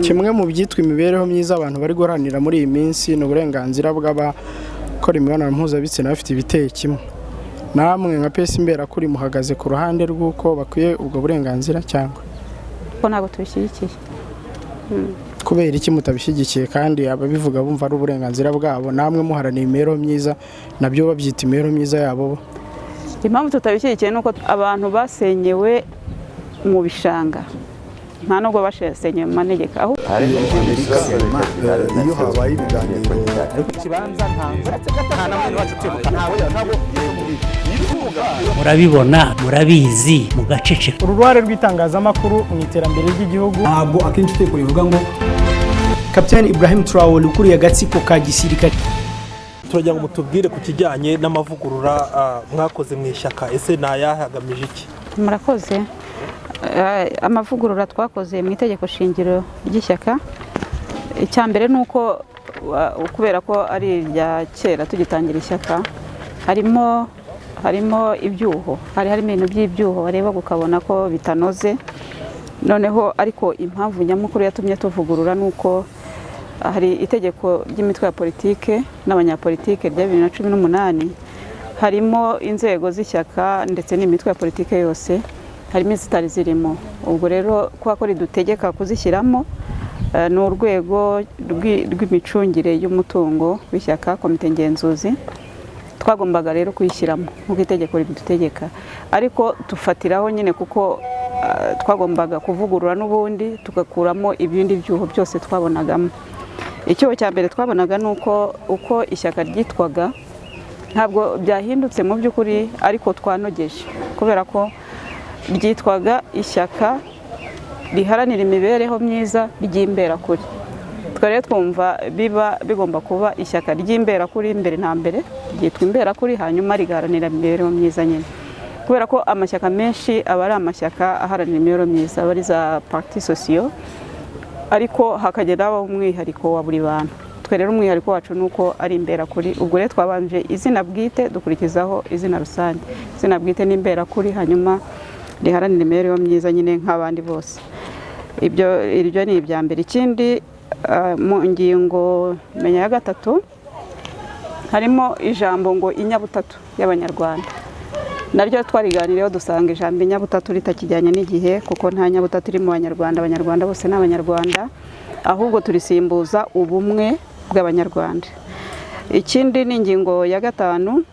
Kimwe mu byitwa imibereho myiza abantu bari guharanira muri iyi minsi ni uburenganzira bw'abakora imibonano mpuzabitsina bafite ibiteye kimwe. Namwe nka PS Imberakuri muhagaze ku ruhande rw'uko bakwiye ubwo burenganzira cyangwa? Ko ntabwo tubishyigikiye. Kubera iki mutabishyigikiye kandi ababivuga bumva ari uburenganzira bwabo, namwe muharanira imibereho myiza, nabyo babyita imibereho myiza yabo bo? Impamvu tutabishyigikiye ni uko abantu basenyewe mu bishanga, nta nubwo basenyewe mu manegeka aho. Amerika, iyo habaye ibiganiro. Murabibona, murabizi, mugaceceka. Uruhare rw'itangazamakuru mu iterambere ry'igihugu. Ntabwo akenshi itegeko rivuga ngo Kapitani Ibrahim Traore ukuriye agatsiko ka gisirikare. Turagira ngo mutubwire ku kijyanye n'amavugurura mwakoze mu ishyaka. Ese ni ayahe, agamije iki? Murakoze. Amavugurura twakoze mu itegeko shingiro ry'ishyaka, icya mbere ni uko kubera ko ari irya kera tugitangira ishyaka, harimo ibyuho, harimo ibintu by'ibyuho wareba ukabona ko bitanoze. Noneho ariko impamvu nyamukuru yatumye tuvugurura ni uko hari itegeko ry'imitwe ya politike n'abanyapolitike rya 2018, harimo inzego z'ishyaka ndetse n'imitwe ya politike yose, harimo izitari zirimo. Ubwo rero kubera ko ridutegeka kuzishyiramo, ni urwego rw'imicungire y'umutungo w'ishyaka, komite ngenzuzi, twagombaga rero kuyishyiramo nk'uko itegeko ribidutegeka. Ariko tufatiraho nyine kuko twagombaga kuvugurura n'ubundi tugakuramo ibindi byuho byose twabonagamo. Icyuho cya mbere twabonaga ni uko uko ishyaka ryitwaga ntabwo byahindutse mu by'ukuri, ariko twanogeje, kubera ko ryitwaga Ishyaka Riharanira Imibereho Myiza ry'Imberakuri. Twe rero twumva biba bigomba kuba Ishyaka ry'Imberakuri mbere na mbere, ryitwa Imberakuri, hanyuma rigaharanira imibereho myiza nyine, kubera ko amashyaka menshi aba ari amashyaka aharanira imibereho myiza, aba ari za partis sociaux, ariko hakagenda habaho umwihariko wa buri bantu. Twe rero umwihariko wacu ni uko ari Imberakuri. Ubwo rero twabanje izina bwite, dukurikizaho izina rusange. Izina bwite ni Imberakuri, hanyuma riharanira imibereho myiza nyine nk'abandi bose. Ibyo ni ibya mbere. Ikindi, mu ngingo menya ya gatatu harimo ijambo ngo "inyabutatu y'Abanyarwanda". Naryo twariganiriyeho, dusanga ijambo "inyabutatu" ritakijyanye n'igihe, kuko nta nyabutatu iri mu Banyarwanda, Abanyarwanda bose ni Abanyarwanda, ahubwo turisimbuza "ubumwe bw'Abanyarwanda". Ikindi ni ingingo ya gatanu,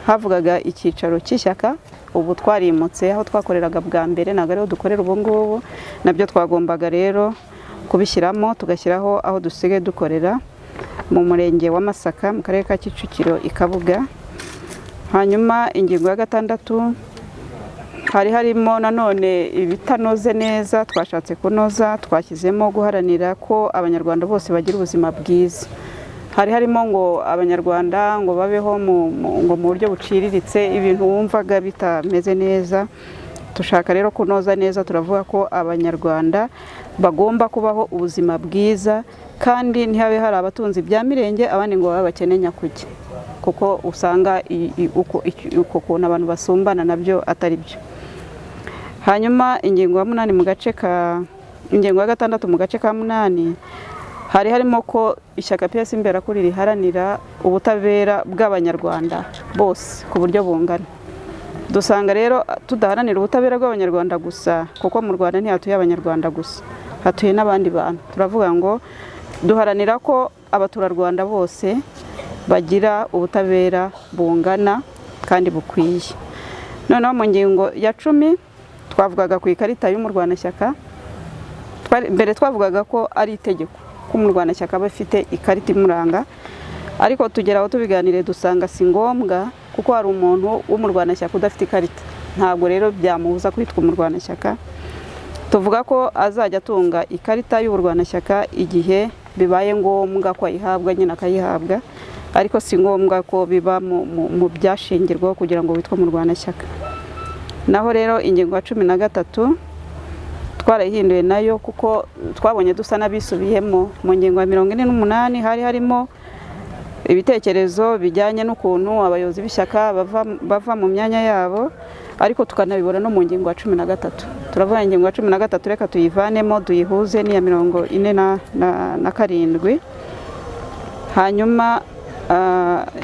havugaga icyicaro cy'ishyaka. Ubu twarimutse, aho twakoreraga bwa mbere ntabwo ariho dukorera ubu ngubu. Nabyo twagombaga rero kubishyiramo, tugashyiraho aho dusigaye dukorera, mu Murenge wa Masaka, mu Karere ka Kicukiro, i Kabuga. Hanyuma ingingo ya gatandatu hari harimo nanone ibitanoze neza twashatse kunoza. Twashyizemo guharanira ko Abanyarwanda bose bagira ubuzima bwiza. Hari harimo ngo Abanyarwanda ngo babeho ngo mu buryo buciriritse, ibintu wumvaga bitameze neza. Dushaka rero kunoza neza, turavuga ko Abanyarwanda bagomba kubaho ubuzima bwiza, kandi ntihabe hari abatunzi bya mirenge, abandi ngo babe abakene nyakujya, kuko usanga uko kuntu abantu basumbana nabyo atari byo. Hanyuma ingingo ya munani mu gace ka, ingingo ya gatandatu mu gace ka munani, hari harimo ko ishyaka PS Imberakuri riharanira ubutabera bw'Abanyarwanda bose ku buryo bungana. Dusanga rero tudaharanira ubutabera bw'Abanyarwanda gusa, kuko mu Rwanda ntihatuye Abanyarwanda gusa, hatuye n'abandi bantu. Turavuga ngo duharanira ko abaturarwanda bose bagira ubutabera bungana kandi bukwiye. Noneho mu ngingo ya 10 twavugaga ku ikarita y'umurwanashyaka. Mbere twavugaga ko ari itegeko ko umurwanashyaka aba afite ikarita imuranga, ariko tugera aho tubiganiriye dusanga si ngombwa, kuko hari umuntu w'umurwanashyaka udafite ikarita, ntabwo rero byamubuza kwitwa umurwanashyaka. Tuvuga ko azajya atunga ikarita y'uburwanashyaka igihe bibaye ngombwa ko ayihabwa nyine akayihabwa, ariko si ngombwa ko biba mu byashingirwaho kugira ngo witwe umurwanashyaka. Naho rero ingingo ya 13 twarayihinduye nayo, kuko twabonye dusa n'abisubiyemo. Mu ngingo ya 48 hari harimo ibitekerezo bijyanye n'ukuntu abayobozi b'ishyaka bava mu myanya yabo, ariko tukanabibona no mu ngingo ya 13. Turavuga ingingo ya 13, reka tuyivanemo duyihuze n'iya 47. Hanyuma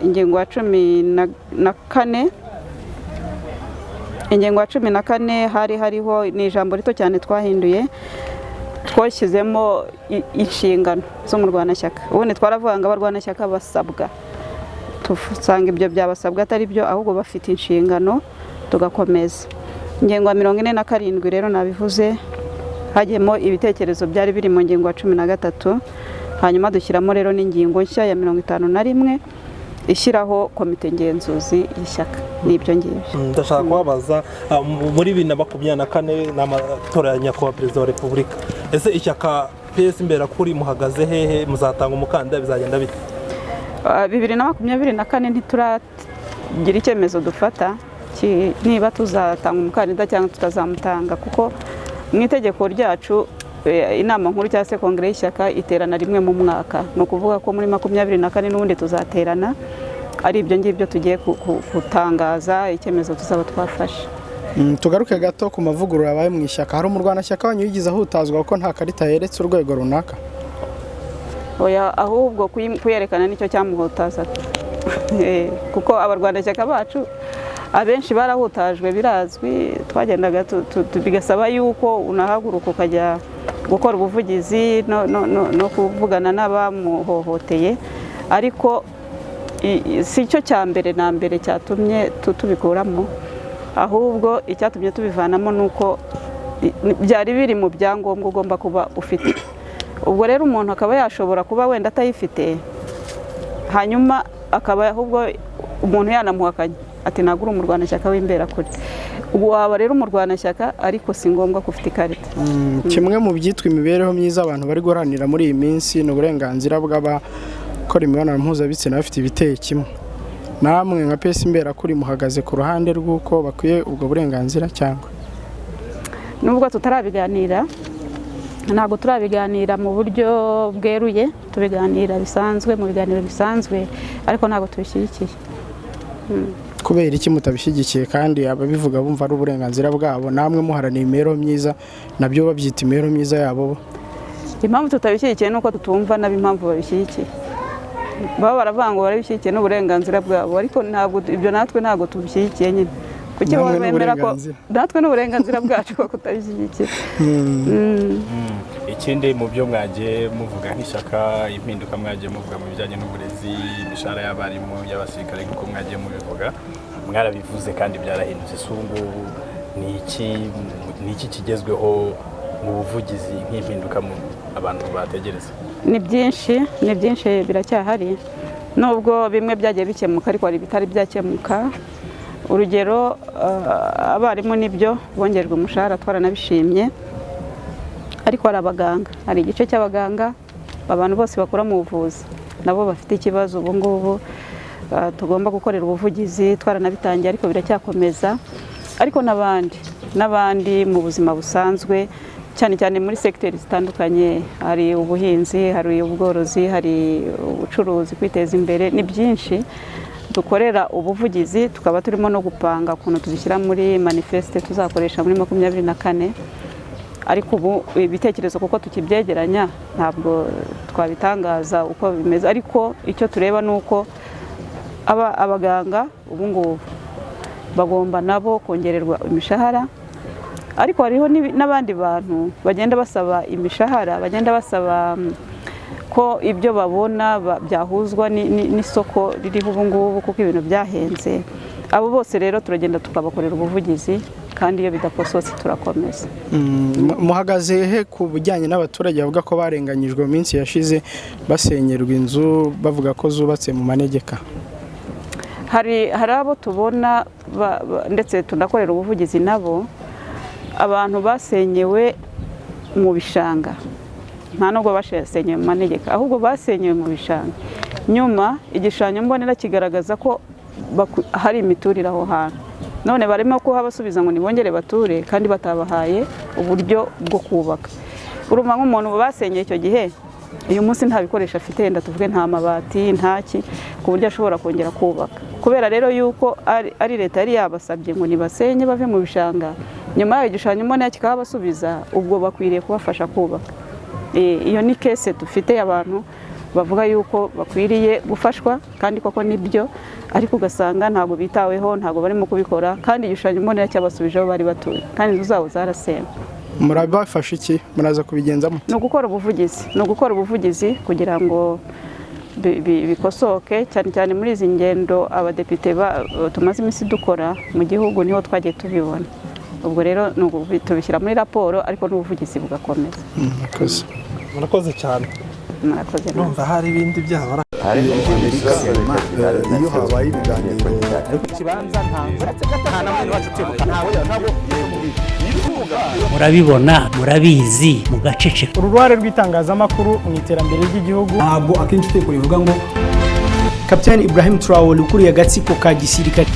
ingingo ya 14, ingingo ya 14 hari hariho ni ijambo rito cyane twahinduye, twashyizemo inshingano z'umurwanashyaka. Ubundi twaravuga ngo abarwanashyaka basabwa, tusanga ibyo byabasabwa atari byo, ahubwo bafite inshingano, tugakomeza. Ingingo ya 47 rero nabivuze, hagiyemo ibitekerezo byari biri mu ngingo ya 13, hanyuma dushyiramo rero n'ingingo nshya ya 51 ishyiraho komite ngenzuzi y'ishyaka. N'ibyo ngibyo. Ndashaka kubabaza, muri 2024 ni amatora ya nyakubahwa perezida wa repubulika. Ese ishyaka PS Imberakuri muhagaze hehe? Muzatanga umukandida? Bizagenda bite? 2024 ntituragira icyemezo dufata niba tuzatanga umukandida cyangwa tutazamutanga, kuko mu itegeko ryacu inama nkuru cyangwa se kongere y'ishyaka iterana rimwe mu mwaka. Ni ukuvuga ko muri 24 n'ubundi tuzaterana, ari ibyo ngibyo tugiye gutangaza icyemezo tuzaba twafashe. Tugaruke gato ku mavugurura abaye mu ishyaka. Hari umurwanashyaka wanyu yigize ahutazwa kuko nta karita yeretse urwego runaka? Oya, ahubwo kuyerekana nicyo cyamuhutaza, kuko abarwanashyaka bacu abenshi barahutajwe, birazwi. Twagendaga bigasaba yuko unahaguruka ukajya gukora ubuvugizi no kuvugana n'abamuhohoteye, ariko si cyo cya mbere na mbere cyatumye tubikuramo. Ahubwo icyatumye tubivanamo ni uko byari biri mu byangombwa ugomba kuba ufite. Ubwo rero umuntu akaba yashobora kuba wenda atayifite, hanyuma akaba ahubwo umuntu yanamuhakanye ati ntabwo uri umurwanashyaka w'imberakuri. Ubu waba rero umurwanashyaka, ariko si ngombwa ko ufite ikarita. Kimwe mu byitwa imibereho myiza abantu bari guharanira muri iyi minsi ni uburenganzira bw'abakora imibonano mpuzabitsina bafite ibiteye kimwe. Namwe nka PS Imberakuri muhagaze ku ruhande rw'uko bakwiye ubwo burenganzira cyangwa? Nubwo tutarabiganira, ntabwo turabiganira mu buryo bweruye, tubiganira bisanzwe mu biganiro bisanzwe, ariko ntabwo tubishyigikiye. Kubera iki mutabishyigikiye kandi ababivuga bumva ari uburenganzira bwabo, namwe muharanira imibereho myiza nabyo babyita imibereho myiza yabo? Impamvu tutabishyigikiye ni uko tutumva nabo impamvu babishyigikiye. Baba baravuga ngo barabishyigikiye n'uburenganzira bwabo, ariko ntabwo ibyo natwe ntabwo tubishyigikiye nyine. Kuki bemera ko natwe n'uburenganzira bwacu ko kutabishyigikiye? Ikindi mu byo mwagiye muvuga nk'ishyaka, impinduka mwagiye muvuga mu bijyanye n'uburezi, imishahara y'abarimu, y'abasirikare, nk'uko mwagiye mubivuga, mwarabivuze kandi byarahindutse. Si ubu ngubu ni iki kigezweho mu buvugizi nk'impinduka mu abantu bategereza? Ni byinshi, ni byinshi biracyahari, nubwo bimwe byagiye bikemuka ariko hari ibitari byakemuka. Urugero, abarimu nibyo bongerwa umushahara, twaranabishimye, ariko hari abaganga, hari igice cy'abaganga, abantu bose bakora mu buvuzi nabo bafite ikibazo ubu ngubu, tugomba gukorera ubuvugizi, twaranabitangiye ariko biracyakomeza. Ariko n'abandi mu buzima busanzwe, cyane cyane muri segiteri zitandukanye, hari ubuhinzi, hari ubworozi, hari ubucuruzi, kwiteza imbere, ni byinshi dukorera ubuvugizi. Tukaba turimo no gupanga ukuntu tubishyira muri manifeste tuzakoresha muri 24. Ariko ubu ibitekerezo kuko tukibyegeranya ntabwo twabitangaza uko bimeze, ariko icyo tureba ni uko abaganga ubu ngubu bagomba nabo kongererwa imishahara, ariko hariho n'abandi bantu bagenda basaba imishahara, bagenda basaba ko ibyo babona byahuzwa n'isoko ririho ubu ngubu, kuko ibintu byahenze. Abo bose rero turagenda tukabakorera ubuvugizi, kandi iyo bidakosotse turakomeza. Muhagaze he ku bijyanye n'abaturage bavuga ko barenganyijwe mu minsi yashize basenyerwa inzu bavuga ko zubatse mu manegeka? Hari abo tubona ndetse tunakorera ubuvugizi nabo, abantu basenyewe mu bishanga, nta nubwo basenyewe mu manegeka, ahubwo basenyewe mu bishanga. Nyuma igishushanyo mbonera kigaragaza ko hari imiturire aho hantu, none barimo kuhabasubiza ngo nibongere bature kandi batabahaye uburyo bwo kubaka. Urumva nk'umuntu basenyeye icyo gihe, uyu munsi nta bikoresho afite, yenda tuvuge nta mabati, ntaki, ku buryo ashobora kongera kubaka. Kubera rero yuko ari leta yari yabasabye ngo nibasenye bave mu bishanga, Nyuma yaho igishushanyo mbonera kikabasubiza, ubwo bakwiriye kubafasha kubaka. Iyo ni case dufite abantu bavuga yuko bakwiriye gufashwa, kandi koko nibyo, ariko ugasanga ntabwo bitaweho, ntabwo barimo kubikora, kandi igishushanyo mbonera cyabasubije aho bari batuye, kandi inzu zabo zarasenywe. Murabafasha iki? Muraza kubigenza mute? Ni ugukora ubuvugizi, ni ugukora ubuvugizi kugira ngo bikosoke, cyane cyane muri izi ngendo abadepite tumaze iminsi dukora mu gihugu, niho twagiye tubibona. Ubwo rero ni tubishyira muri raporo, ariko n'ubuvugizi bugakomeza. Murakoze. Murakoze cyane. Murakoze namwe. Numva hari ibindi byaba. Amerika, iyo habaye ibiganiro Ikibanza nta Murabibona, murabizi, mugaceceka. Uruhare rw'itangazamakuru mu iterambere ry'igihugu. Ntabwo akenshi itegeko rivuga ngo Kapiteni Ibrahim Traore ukuriye agatsiko ka gisirikare.